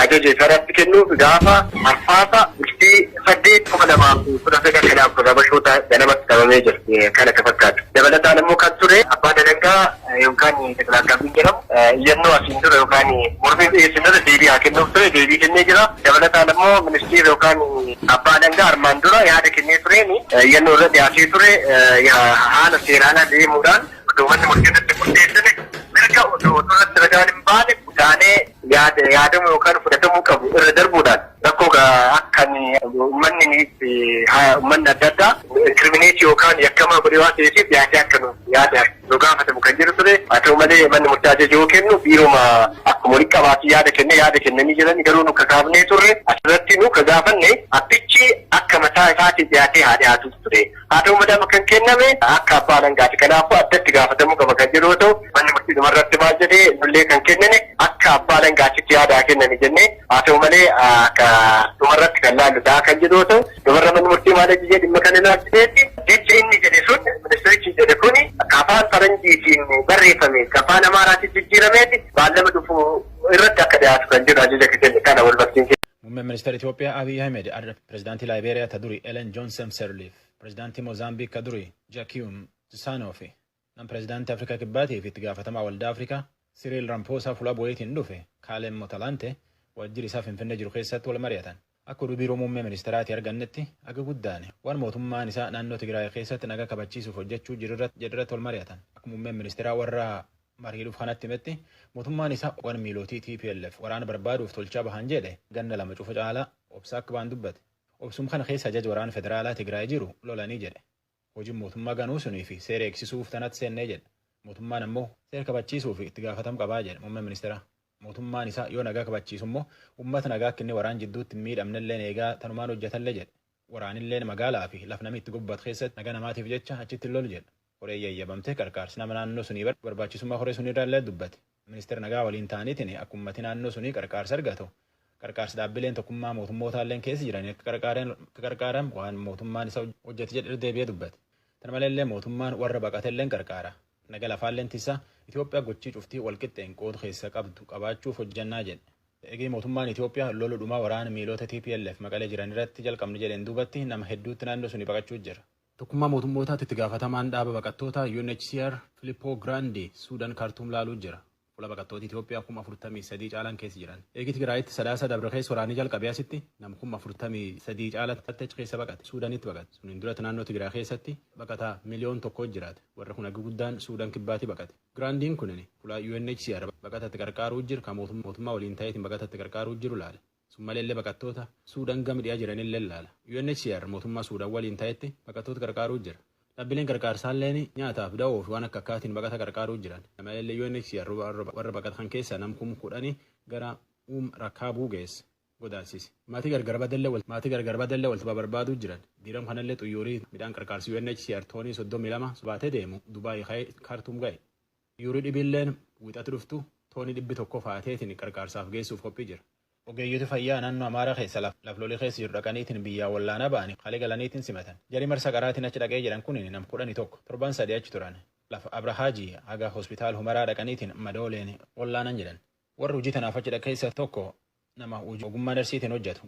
ajaja isarratti kennuuf gaafa arfaasa bultii 8 2019 kanaaf rabashoota ganamatti qabamee jira kan akka fakkaatu. Dabalataan immoo kan ture abbaan alangaa yookaan Tekilaakkaabbiin jedhamu iyyannoo asiin dura yookaan mormii dhiyeessinarra deebii haa kennuuf ture deebii kennee jira. Dabalataan immoo ministeerri yookaan abbaa alangaa armaan dura yaada kennee tureen iyyannoo irra dhiyaatee ture haala seeraan deemuudhaan odoo manni murtii irratti murteessine mirga odoo irratti ragaan hin baane taanee yaadamu yookaan fudhatamuu qabu irra darbuudhaan rakkoo akka uummanni uummanni adda addaa incriminate yookaan yakkamaa godhee waan ta'eef dhiyaatee akka nu yaada nu gaafatamu kan jiru ture. Haa ta'u malee manni murtii ajaja yoo kennu biiroma akkuma walitti qabaatii yaada kennee yaada kennanii jiran garuu nu kakaafnee turre asirratti nu kagaafanne abbichi akka mataa isaatiin dhiyaatee haa dhiyaatu ture. Haa ta'u malee amma kan kenname akka abbaa alangaati. Kanaafuu addatti gaafatamuu qaba kan jedhu yoo ta'u manni murtii dhumarratti maal jedhee nullee kan kennine akka abbaa alangaatitti yaada haa kennani jennee haa ta'u malee akka dhumarratti kan laallu ta'a kan jedhu yoo ta'u dhumarra manni murtii maal ajajee dhimma kana ilaalchiseetti jecha inni jedhe sun ministerichi jedhe kuni akka afaan faranjiitiin barreeffame akka afaan amaaraatiin jijjiirameeti baallama dhufu irratti akka dhiyaatu kan jedhu ajaja kenne kana wal barsiisee. Muummeen ministeera Itoophiyaa Abiy Ahmed har'a pirezidaantii Laayibeeriyaa ta duri Ellen Johnson Sirleaf, pirezidaantii Moozaambiik ka duri Joaquim Chissano fi nam pirezidaantii Afrikaa Kibbaatii fi itti gaafatamaa Waldaa Afrikaa Cyril Ramaphosa fuula bu'eetiin dhufe Kgalema Motlanthe waajjira isaa Finfinnee jiru keessatti wal mari'atan. Akka oduu biiroo muummee ministeeraatii argannetti aga guddaan waan mootummaan isaa naannoo Tigraay keessatti nagaa kabachiisuuf hojjechuu jiru irratti wal mari'atan. Akka muummeen ministeeraa warra mariidhuuf kanatti himetti mootummaan isaa waan miilootii TPLF waraana barbaaduuf tolchaa bahan jedhe ganna lama cufa caalaa obsaa akka ba'an dubbate. Obsum kana keessa ajaja waraana federaalaa Tigraay jiru lolanii jedhe. Hojiin mootummaa ganuu sunii fi seera eegsisuuf tanatti seennee jedhe. Mootummaan ammoo seera kabachiisuu fi itti gaafatama qabaa jedhe muummeen ministeeraa. Mootummaan isaa yoo nagaa kabachiisu immoo uummata nagaa akka inni waraan jidduutti hin miidhamnelleen eegaa tanumaan hojjetallee jedhe. Waraanilleen magaalaa fi laf namni itti gubbatu keessatti nagaa namaatiif jecha achitti hin lolu jedhe. Horee yayyabamtee qarqaarsi nama naannoo sunii barbaachisummaa horee sunii irraa illee dubbate. Ministeera nagaa waliin ta'aniitiin akka uummati naannoo sunii qarqaarsa argatu qarqaarsi dhaabbileen tokkummaa mootummootallee keessa jiran akka qarqaaran waan mootummaan isa hojjete jedhe deebi'ee dubbate. Kana maleellee mootummaan warra baqatellee qarqaara. Naga lafaalleen tissa Itoophiyaa gochii cuftii walqixxeen qoodu keessa qabdu qabaachuuf hojjannaa jedhe. Eegee mootummaan Itoophiyaa lolu dhumaa waraana miilota TPLF maqalee jiran irratti jalqabni jedheen duubatti nama hedduutti naannoo suni baqachuu jira. Tokkummaa mootummootaatti itti gaafatamaan dhaaba baqattoota UNHCR Filippo Grandi Suudaan Kaartuum laaluu jira. Fuula baqattoota Itoophiyaa 43,000 caalan keessa jiran. Eegi Tigraayitti sadaasa dabre keessa waraanni jalqabee asitti nama 43,000 caalatti achi keessa baqate. Suudaanitti baqate. Suniin duratti naannoo Tigraay keessatti baqataa 1 miliyoon jiraate. Warri kun hagi guddaan Suudaan kibbaatti baqate. Giraandiin kunin fuula UNHCR baqatatti qarqaaruu jiru kan mootummaa waliin ta'eetiin baqatatti qarqaaruu jiru laale. Sun maleellee baqattoota Suudaan gama dhiyaa jiranillee laala. UNHCR mootummaa Suudaan waliin ta'etti baqattoota qarqaaruu jira. Dhaabbileen qarqaarsaalleen nyaataaf da'oo fi waan akka akkaatiin baqata qarqaaruu jiran. Maleellee UNHCR warra baqatan keessaa nam 10,000 gara Rakkaabuu geesse godaansise. Maatii gargar badellee walta barbaaduu jiran. Diiram kanallee xuyyoorii midhaan qarqaarsi UNHCR toonii 32 baatee deemu Dubaay Kaartuum ga'e. Xuyyoorii dhibiilleen wixatu dhuftu toonii 100 faateetiin qarqaarsaaf geessuuf qophii jira. Ogeeyyota fayyaa naannoo Amaaraa keessa laflolii keessa jiru dhaqaniitiin biyyaa wallaanaa ba'anii halee galaniitiin simatan. Jarii marsa qaraatiin achi dhaqee jedhan kun nam 11 torban 3 achi turan. Lafa Abrahaajii haga hospitaal Humaraa dhaqaniitiin madooleen wallaanan jedhan. Warri hojii tanaaf achi dhaqe keessaa tokko nama ogummaa darsiitiin hojjetu.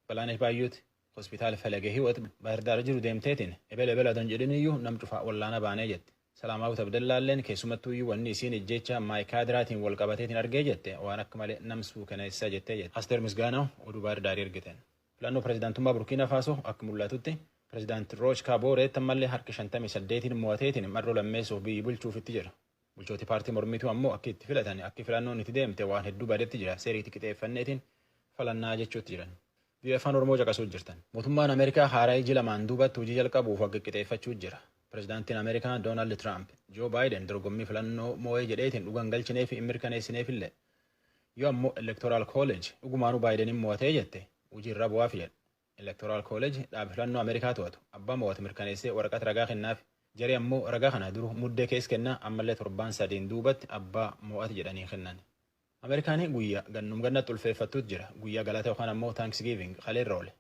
Balaanesh Baayyuuti hospitaal Felege Hiwot Baahirdaar jiru deemteetiin ebele ebele adon jedhin iyyuu nam cufaa wallaana baanee jette. Salaamaawut Abdallaalleen keessumattuu iyyuu wanni isiin ijjecha Maayikaadiraatiin wal qabateetiin argee jette waan akka malee namsuu kaneessa jettee jette. Asteer Misgaanaa oduu baar daarii ergiten. Filannoo pirezidaantummaa Burkiina Faasoo akka mul'atutti pirezidaanti Rooch Kaaboreetti ammallee harka 58 mo'ateetiin marroo lammeessuuf biyyi bulchuufitti jira. Bulchooti paartii mormituu ammoo akka itti filatan akka filannoon itti deemte waan hedduu badetti jira seeriitti qixeeffanneetiin falannaa jechuutti jiran. Biyya afaan Oromoo caqasuu jirtan. Mootummaan Ameerikaa haaraa iji lamaan duubatti hojii jalqabuuf akka qixeeffachuu jira. Pirezidaantiin Ameerikaa Doonaald Tiraamp Joo Baayiden dorgommii filannoo moo'ee jedheetiin dhugan galchineef hin mirkaneessineefillee. Yoo ammoo Electoral College dhugumaanuu Baayideniin mo'atee jette hojii irra bu'aaf jedha. Electoral College dhaaba filannoo Ameerikaa to'atu abbaa mo'atu mirkaneessee waraqata ragaa kennaaf. Jari ammoo ragaa kana duru muddee keessa kennaa ammallee torbaan sadiin duubatti abbaa mo'atu jedhanii kennan. Ameerikaan guyyaa gannum gannatti ulfeeffattuutu jira. Guyyaa galata yookaan ammoo Thanksgiving kaleerra oole.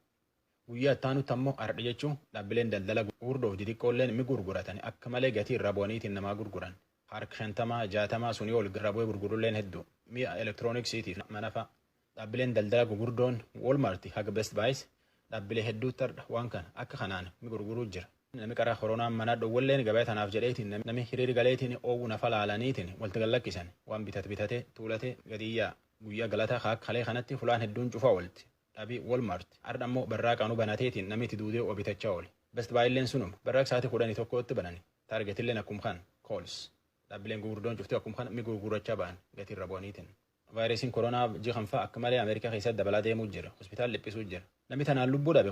Guyyaa ittaanutti ammoo ardhi jechuun dhaabbileen daldala gurguddoo fi xixiqqoolleen mi gurguratan akka malee gatii irra bu'aniitiin namaa gurguran. Harka 50 60 sunii ol irra bu'ee gurgurulleen hedduu. Mi'a elektirooniksiitiif mana fa'a. Dhaabbileen daldala gurguddoon Walmart haga Best Buys dhaabbilee hedduutti ardha waan kana akka kanaan mi gurguruu jira. Namni karaa koronaan manaa dhowwalleen gabaa tanaaf jedheetiin namni hiriir galeetiin oowwu nafa laalaniitiin walitti gallakkisan waan bitate bitatee tuulatee gadiyyaa guyyaa galataa kalee kanatti fulaan hedduun cufaa oolti. Dhabii Walmart ardha ammoo barraaqaanuu banateetiin namni itti duudee bitachaa oole. Best Buyilleen sunuma barraaq sa'aatii 11tti banani. Targetilleen akkuma kan Kohl's. Dhaabbileen gurguddoon cuftee akkuma kan mi gurgurachaa ba'an gatii irra bu'aniitiin. Vaayirasiin koronaa jiran fa'a akka malee Ameerikaa keessatti dabalaa deemuu jira. Hospitaalli dhiphisuu jira. Namni tanaan lubbuu dhabe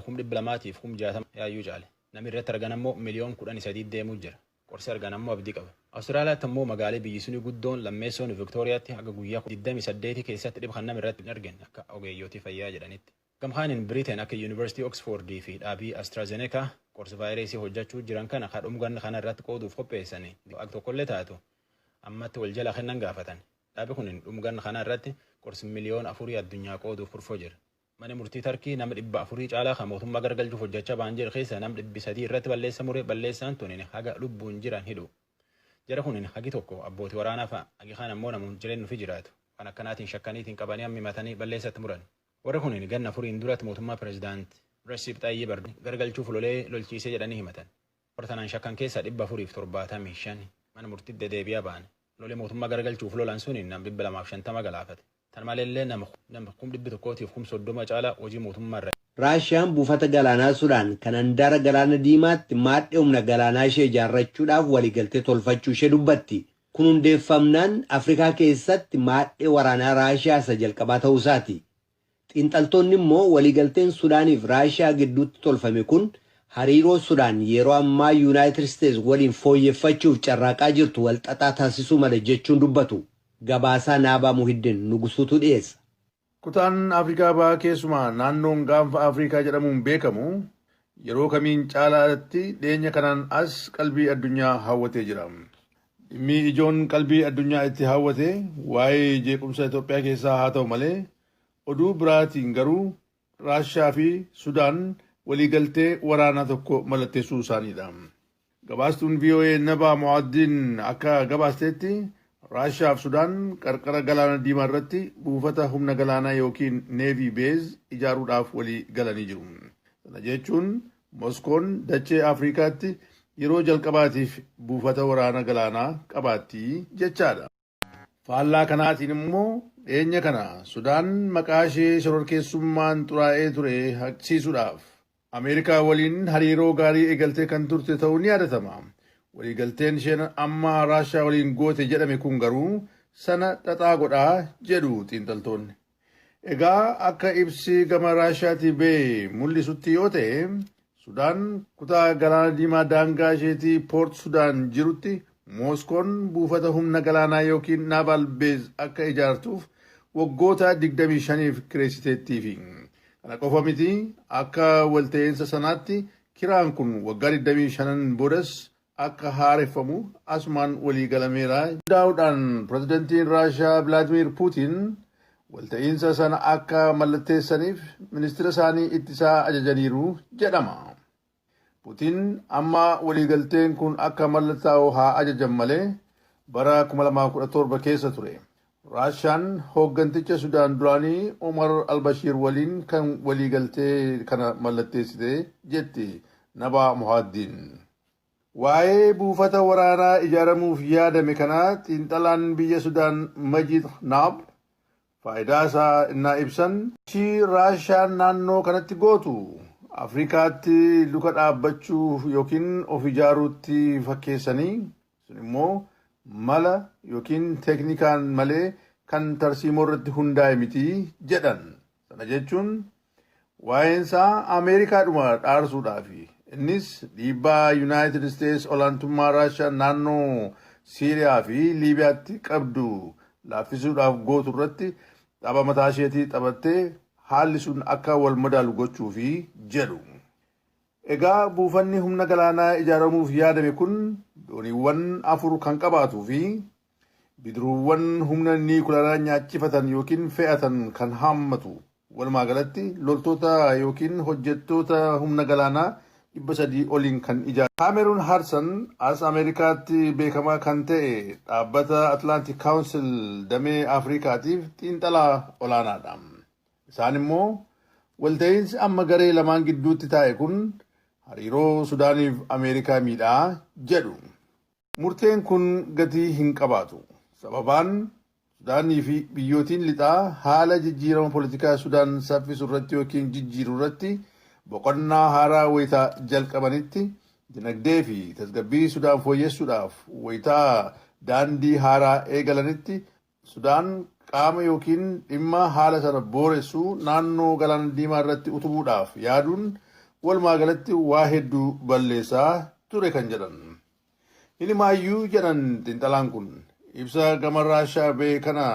260,000 yaayyuu caale. Namni irratti argan ammoo 13 million deemuu jira. Qorsi argan ammoo abdii qaba. Awustiraaliyaatti ammoo magaalaa biyyi suni guddoon lammeessoon Viktooriyaatti haga guyyaa 28 keessatti dhib kan nama irratti hin argine akka ogeeyyotii fayyaa jedhanitti. Gamkaanin Biriteen akka Yuunivarsiitii Oksfoordii fi dhaabii AstraZeneca qorsi vaayirasii hojjechuu jiran kana kadhumgan kana irratti qooduuf qopheessanii akka tokkollee taatu ammatti wal jala kennan gaafatan. Dhaabi kun dhumgan kana irratti qorsi 4 miliyoona addunyaa qooduuf kurfoo jira. Mana murtii Tarkii nama 400 caalaa kan mootummaa gargalchuuf hojjechaa ba'an jiru keessa nama 300 irratti balleessa muree balleessaan tun haga lubbuun jiran hidhu. Jara kun hagi tokko abbootii waraanaa fa'a hagi kaan ammoo namuun jireenya ofii jiraatu. Kan akkanaatiin shakkaniitiin qabanii hammimatanii balleessatti muran. Warri kun ganna afuriin duratti mootummaa pirezidaant Recep Tayyip Erdogan gargalchuuf lolee lolchiisee jedhanii himatan. Warra tanaan shakkan keessaa 475 mana murtiitti dedeebi'aa ba'an. Lolee mootummaa gargalchuuf lolan sun nama 250 galaafate. Tan maleellee nama 130,030 caalaa hojii mootummaa irra. Raashiyaan buufata galaanaa Sudaan kan handaara galaana Diimaatti maadhee humna galaanaa ishee ijaarrachuudhaaf waliigaltee tolfachuu ishee dubbatti. Kun hundeeffamnaan Afrikaa keessatti maadhee waraanaa Raashiyaa isa jalqabaa ta'uu isaati. Xiinxaltoonni immoo waliigalteen Sudaaniif Raashiyaa gidduutti tolfame kun hariiroo Sudaan yeroo ammaa Yuunaayitid Isteets waliin fooyyeffachuuf carraaqaa jirtu walxaxaa taasisuu mala jechuun dubbatu. Gabaasaa Naabaa Muhiddin Nugusuutu dhiyeessa. Kutaan Afrikaa Bahaa keessumaa naannoon gaanfa Afrikaa jedhamuun beekamu yeroo kamiin caalaatti dhiyeenya kanaan as qalbii addunyaa hawwatee jira. Dhimmi ijoon qalbii addunyaa itti hawwate waa'ee jeequmsa Itoophiyaa keessaa haa ta'u malee oduu biraatiin garuu Raashiyaa fi Sudaan waliigaltee waraanaa tokko mallatteessuu isaaniidha. Gabaastuun VOA Nabaa Mo'addiin akka gabaasteetti Raashiyaa fi Sudaan qarqara galaana diimaa irratti buufata humna galaanaa yookiin navy base ijaaruudhaaf walii galanii jiru. Sana jechuun Moskoon dachee Afrikaatti yeroo jalqabaatiif buufata waraana galaanaa qabaatti jechaadha. Faallaa kanaatiin immoo dhiyeenya kana Sudaan maqaa ishee shororkeessummaan xuraa'ee ture haqsiisuudhaaf Ameerikaa waliin hariiroo gaarii eegaltee kan turte ta'uu ni yaadatama. Waliigalteen isheen amma Raashiyaa waliin goote jedhame kun garuu sana xaxaa godhaa jedhu xiinxaltoonni. Egaa akka ibsi gama Raashiyaatii ba'e mul'isutti yoo ta'e Sudaan kutaa galaana diimaa daangaa isheetii Poort Sudaan jirutti Mooskoon buufata humna galaanaa yookiin naval base akka ijaartuuf waggoota 25f kireessiteettiifi. Kana qofa miti, akka walta'iinsa sanaatti kiraan kun waggaa 25 boodas akka haareffamu asumaan walii galameera. Daawudhaan pirezidantiin Raashiyaa Vilaadimir Puutiin walta'iinsa sana akka mallatteessaniif ministira isaanii ittisaa ajajaniiru jedhama. Puutiin amma waliigalteen kun akka mallattaa'u haa ajajan malee bara 2017 keessa ture. Raashiyaan hoogganticha Sudaan duraanii Umar Albashiir waliin kan waliigaltee kana mallatteessite jetti Nabaa Muhaaddiin. Waa'ee buufata waraanaa ijaaramuuf yaadame kanaa xiinxalaan biyya Sudaan Majid Naab faayidaa isaa innaa ibsan, sochii Raashaan naannoo kanatti gootu Afrikaatti luka dhaabbachuu yookiin of ijaaruutti fakkeessanii, sun immoo mala yookiin teeknikaan malee kan tarsiimoo irratti hundaa'e miti jedhan. Sana jechuun waa'een isaa Ameerikaadhuma dhaarsuudhaafi. Innis dhiibbaa Yuunaayitid Isteets olaantummaa Raashaa naannoo Siiriyaa fi Liibiyaatti qabdu laaffisuudhaaf gootu irratti tapha mataa isheetii taphattee haalli sun akka wal madaalu gochuufi jedhu. Egaa buufanni humna galaanaa ijaaramuuf yaadame kun dooniiwwan 4 kan qabaatuu fi bidiruuwwan humna niikularaa nyaachifatan yookiin fe'atan kan haammatu. Walumaa galatti loltoota yookiin hojjettoota humna galaanaa 300 oliin kan ijaarame. Kaameruun Haadsan as Ameerikaatti beekamaa kan ta'e dhaabbata Atlantic Council damee Afrikaatiif xiinxalaa olaanaadha. Isaan immoo walta'iinsi amma garee lamaan gidduutti taa'e kun hariiroo Sudaaniif Ameerikaa miidhaa jedhu. Murteen kun gatii hin qabaatu. Sababaan Sudaanii fi biyyootiin lixaa haala jijjiirama politikaa Sudaan saffisu irratti yookiin jijjiiru irratti boqonnaa haaraa wayita jalqabanitti, dinagdee fi tasgabbii Sudaan fooyyessuudhaaf wayitaa daandii haaraa eegalanitti, Sudaan qaama yookiin dhimma haala sana booressu naannoo Galaana Diimaa irratti utubuudhaaf yaaduun walumaa galatti waa hedduu balleessaa ture kan jedhan. Inumaayyuu jedhan xiinxalaan kun, ibsa gama Raashaa ba'e kana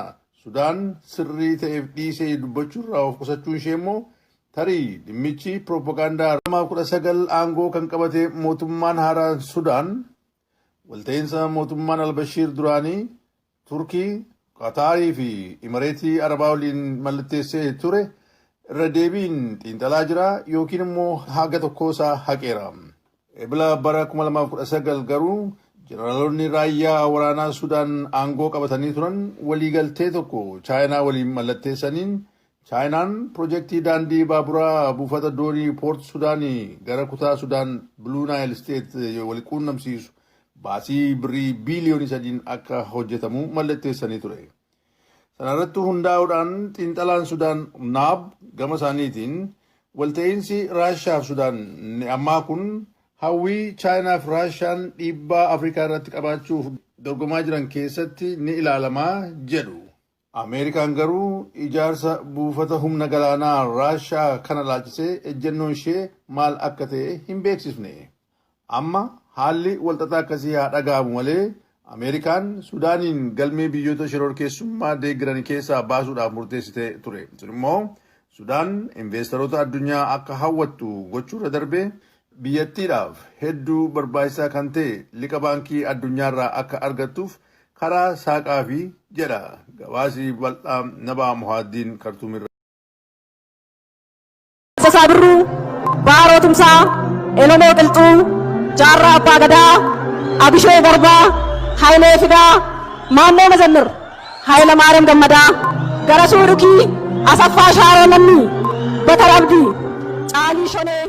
Sudaan sirrii ta'eef dhiisee dubbachuurraa of qusachuun ishee immoo tarii dhimmichi piroopagaandaa 2019 aangoo kan qabate mootummaan haaraan Sudaan walta'iinsa mootummaan Albashiir duraanii Turkii, Qataarii fi Imareetii Arabaa waliin mallatteessee ture irra deebiin xiinxalaa jira yookiin immoo haga tokkoo isaa haqeera. Ebla bara 2019 garuu jeneraalonni raayyaa waraanaa Sudaan aangoo qabatanii turan waliigaltee tokko Chaayinaa waliin mallatteessaniin, Chaayinaan pirojektii daandii baaburaa buufata doonii Poort Sudaanii gara kutaa Sudaan Blue Nile State wal quunnamsiisu baasii birrii biiliyoonii 3n akka hojjetamu mallatteessanii ture. Sana irratti hundaa'uudhaan xiinxalaan Sudaan Naab gama isaaniitiin, walta'iinsi Raashaa fi Sudaan inni ammaa kun hawwii Chaayinaa fi Raashaan dhiibbaa Afrikaa irratti qabaachuuf dorgomaa jiran keessatti ni ilaalama jedhu. Ameerikaan garuu ijaarsa buufata humna galaanaa Raashaa kana ilaalchisee ejjennoon ishee maal akka ta'e hin beeksifne. Amma haalli walxaxaa akkasii haa dhaga'amu malee Ameerikaan Sudaaniin galmee biyyoota shororkeessummaa deeggaran keessaa baasuudhaaf murteessitee ture. Sun immoo Sudaan inveestaroota addunyaa akka hawwattu gochuurra darbee biyyattiidhaaf hedduu barbaachisaa kan ta'e liqa baankii addunyaarraa akka argattuuf karaa saaqaafi jedha gabaasi bal'aa Nabaa Muhaaddiin Kartuumirraa. Taaddasaa Birruu, Baaroo Tumsaa, Elemoo Qilxuu, Jaarraa Abbaa Gadaa, Abishee Garbaa, Hayilee Fidaa, Maammoo Mazammir, Hayilamaariyaam Gammadaa, Garasuu Dhukii, Asaffaa Shaaroo Lammii, Batar Abdii, Caalii Shonee.